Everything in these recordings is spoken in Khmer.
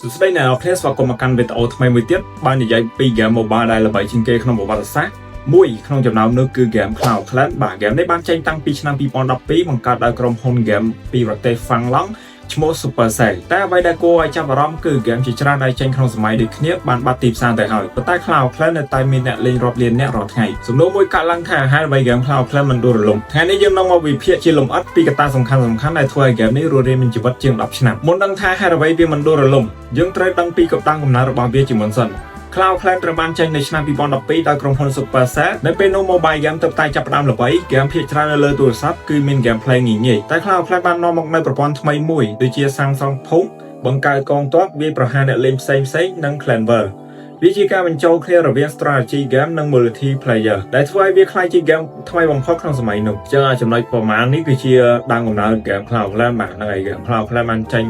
សួស្តីអ្នកទាំងអស់គ្នាស្វាគមន៍មកកាន់វីដេអូថ្មីមួយទៀតបាននិយាយពី game mobile ដែលល្បីជាងគេក្នុងប្រវត្តិសាស្ត្រមួយក្នុងចំណោមនោះគឺ game Clash of Clans បាទ game នេះបានចេញតាំងពីឆ្នាំ2012បង្កើតដោយក្រុមហ៊ុន game ពីប្រទេសហ្វាំងឡង់ឈ្មោះ Supercell តែអ្វីដែលគួរឲ្យចាប់អារម្មណ៍គឺ game ជាច្រើនដែលចេញក្នុងសម័យដូចគ្នាបានបាត់ទីផ្សារទៅហើយប៉ុន្តែ Clash of Clans នៅតែមានអ្នកលេងរាប់លានអ្នករាល់ថ្ងៃសំណួរមួយកើតឡើងថាហេតុអ្វី game Clash of Clans មិនដួលរលំថ្ងៃនេះយើងនឹងមកវិភាគជាលម្អិតពីកត្តាសំខាន់ៗដែលធ្វើឲ្យ game នេះរស់រានមានជីវិតជាង10ឆ្នាំមុនដឹងថាហេតុអ្វីវាមិនដួលរលំយើងត្រូវដឹងពីកម្លាំងកំណើតរបស់វាជាមុនសិន Clash of Clans ត្រូវបានចេញនៅឆ្នាំ2012ដោយក្រុមហ៊ុន Supercell នៅពេលនោះ mobile game ទើបតែចាប់ផ្ដើមល្បី game ភាគច្រើននៅលើទូរស័ព្ទគឺមាន gameplay ងាយៗតែ Clash of Clans បាននាំមកនូវប្រព័ន្ធថ្មីមួយដូចជាសាងសង់ភូមិបង្កើតកងទ័ពវាយប្រហារអ្នកលេងផ្សេងៗនិង Clan War វាជាការបញ្ចូលគ្នារវាង strategy game និង multiplayer ដែលធ្វើឲ្យវាក្លាយជា game ថ្មីបំផុតក្នុងសម័យនោះអញ្ចឹងចំណុចប្រមាណនេះគឺជាដើមកំណើត game Clash of Clans បាទហ្នឹងហើយ game Clash of Clans បានចេញ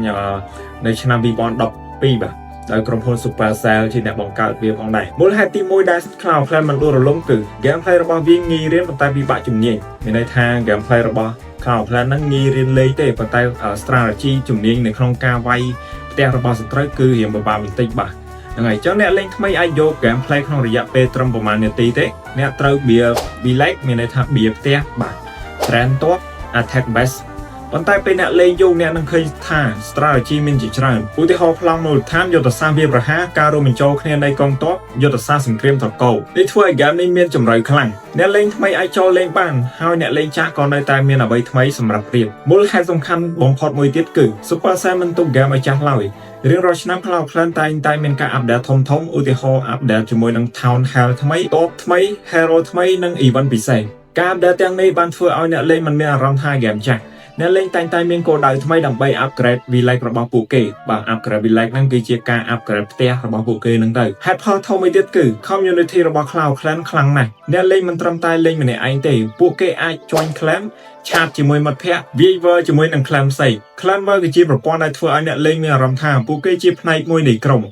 នៅឆ្នាំ2012បាទដោយក្រុមហ៊ុន Supercell ជាអ្នកបង្កើតវាផងដែរមូលហេតុទី1ដែល Clash of Clans មិនដួលរលំគឺ gameplay របស់វាងាយរៀនប៉ុន្តែពិបាកជំនាញមានន័យថា gameplay របស់ Clash of Clans ហ្នឹងងាយរៀនលេងទេប៉ុន្តែ strategy ជំនាញនៅក្នុងការវាយផ្ទះរបស់សត្រូវគឺរៀងពិបាកបន្តិចបាទហ្នឹងហើយអញ្ចឹងអ្នកលេងថ្មីអាចយក gameplay ក្នុងរយៈពេលត្រឹមប្រហែលនាទីទេអ្នកត្រូវ build village មានន័យថា build ផ្ទះបាទ train ទ័ព attack base ប៉ុន្តែពេលអ្នកលេងយូរអ្នកនឹងឃើញថា strategy មានជាច្រើនឧទាហរណ៍ប្លង់មូលដ្ឋានយុទ្ធសាស្ត្រវាយប្រហារការរួមបញ្ចូលគ្នានៃកងទ័ពយុទ្ធសាស្ត្រសង្គ្រាមត្រកូលនេះធ្វើឲ្យ game នេះមានជម្រៅខ្លាំងអ្នកលេងថ្មីអាចចូលលេងបានហើយអ្នកលេងចាស់ក៏នៅតែមានអ្វីថ្មីសម្រាប់រៀនមូលហេតុសំខាន់បំផុតមួយទៀតគឺ Supercell មិនទុក game ឲ្យចាស់ឡើយរៀងរាល់ឆ្នាំ Clash of Clans តែងតែមានការ update ធំៗឧទាហរណ៍ update ជាមួយនឹង Town Hall ថ្មីតបថ្មី Hero ថ្មីនិង event ពិសេសការ update ទាំងនេះបានធ្វើឲ្យអ្នកលេងមិនមានអារម្មណ៍ថា game ចាស់ អ្នកលេងតែងតែមានគោលដៅថ្មីដើម្បី upgrade village របស់ពួកគេបាទ upgrade village ហ្នឹងគឺជាការ upgrade ផ្ទះរបស់ពួកគេហ្នឹងទៅហេតុផលធំមួយទៀតគឺ community របស់ Clash of Clans ខ្លាំងណាស់អ្នកលេងមិនត្រឹមតែលេងម្នាក់ឯងទេពួកគេអាច join clan chat ជាមួយមិត្តភ័ក្តិវាយ war ជាមួយនឹង clan ផ្សេង clan war គឺជាប្រព័ន្ធដែលធ្វើឲ្យអ្នកលេងមានអារម្មណ៍ថាពួកគេជាផ្នែកមួយនៃក្រុម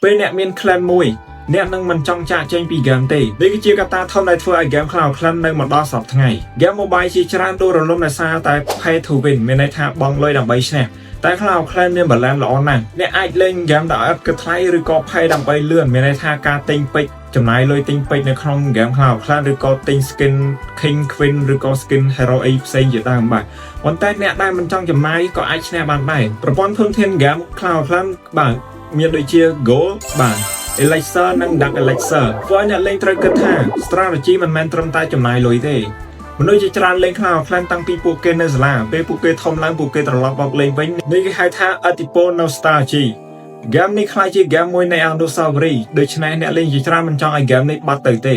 ពេលអ្នកមាន clan មួយអ្នកនឹងមិនចង់ចាកចេញពី game ទេនេះគឺជាកត្តាធំដែលធ្វើឲ្យ game Clash of Clans នៅមកដល់សព្វថ្ងៃ game mobile ជាច្រើនដួលរលំដោយសារតែ pay to win មានន័យថាបង់លុយដើម្បីឈ្នះតែ Clash of Clans មាន balance ល្អណាស់អ្នកអាចលេង game ដោយអត់គិតថ្លៃឬក៏ pay ដើម្បីលឿនមានន័យថាការទិញពេជ្រចំណាយលុយទិញពេជ្រនៅក្នុង game Clash of Clans ឬក៏ទិញ skin King Queen ឬក៏ skin Hero អីផ្សេងជាដើមបាទប៉ុន្តែអ្នកដែលមិនចង់ចំណាយក៏អាចឈ្នះបានដែរប្រព័ន្ធធនធាន game Clash of Clans បាទមានដូចជា Gold បាទ Elixir និង Dark Elixir ធ្វើឲ្យអ្នកលេងត្រូវគិតថា strategy មិនមែនត្រឹមតែចំណាយលុយទេមនុស្សជាច្រើនលេង Clash of Clans តាំងពីពួកគេនៅសាលាពេលពួកគេធំឡើងពួកគេត្រឡប់មកលេងវិញនេះគេហៅថាឥទ្ធិពល nostalgia ហ្គេមនេះក្លាយជាហ្គេមមួយនៃអនុស្សាវរីយ៍ដូច្នេះអ្នកលេងជាច្រើនមិនចង់ឲ្យហ្គេមនេះបាត់ទៅទេ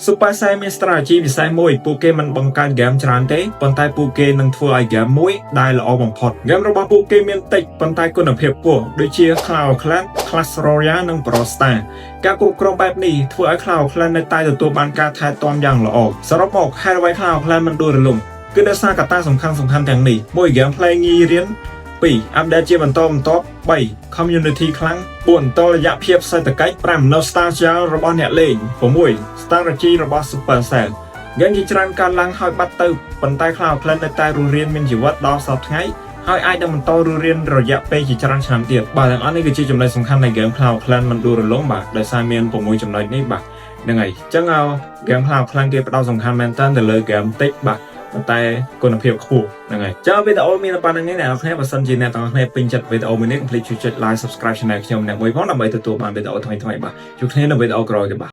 Supercell មាន strategy ពិសេសមួយពួកគេមិនបង្កើតហ្គេមច្រើនទេប៉ុន្តែពួកគេនឹងធ្វើឲ្យហ្គេមមួយដែលល្អបំផុតហ្គេមរបស់ពួកគេមានតិចប៉ុន្តែគុណភាពខ្ពស់ដូចជា Clash of Clans, Clash Royale និង Brawl Stars ការគ្រប់គ្រងបែបនេះធ្វើឲ្យ Clash of Clans នៅតែទទួលបានការថែទាំយ៉ាងល្អសរុបមកហេតុអ្វី Clash of Clans មិនដួលរលំគឺដោយសារកត្តាសំខាន់ៗទាំងនេះមួយ gameplay ងាយរៀន2 update ជាបន្តបន្ទាប់3 community ខ្លាំង4តុល្យភាពសេដ្ឋកិច្ច5 nostalgia របស់អ្នកលេង6 strategy របស់ Supercell ហ្គេមជាច្រើនកើតឡើងហើយបាត់ទៅប៉ុន្តែ Clash of Clans នៅតែរស់រានមានជីវិតដល់សព្វថ្ងៃហើយអាចនឹងបន្តរស់រានរយៈពេលជាច្រើនឆ្នាំទៀតបាទទាំងអស់នេះគឺជាចំណុចសំខាន់នៃ game Clash of Clans មិនដួលរលំបាទដោយសារមាន6ចំណុចនេះបាទហ្នឹងហើយអញ្ចឹង game Clash of Clans គេផ្ដោតសំខាន់មែនតើទៅលើ game តិចបាទ ប៉ុន្តែគុណភាពខ្ពស់ហ្នឹងហើយចុះវីដេអូមានតែប៉ុណ្្នឹងឯងអ្នកនរគ្នាបើសិនជាអ្នកទាំងអស់គ្នាពេញចិត្តវីដេអូមួយនេះកុំភ្លេចជួយចុច like subscribe channel ខ្ញុំអ្នកមួយផងដើម្បីទទួលបានវីដេអូថ្មីៗបាទជួបគ្នានៅវីដេអូក្រោយទៀតបាទ។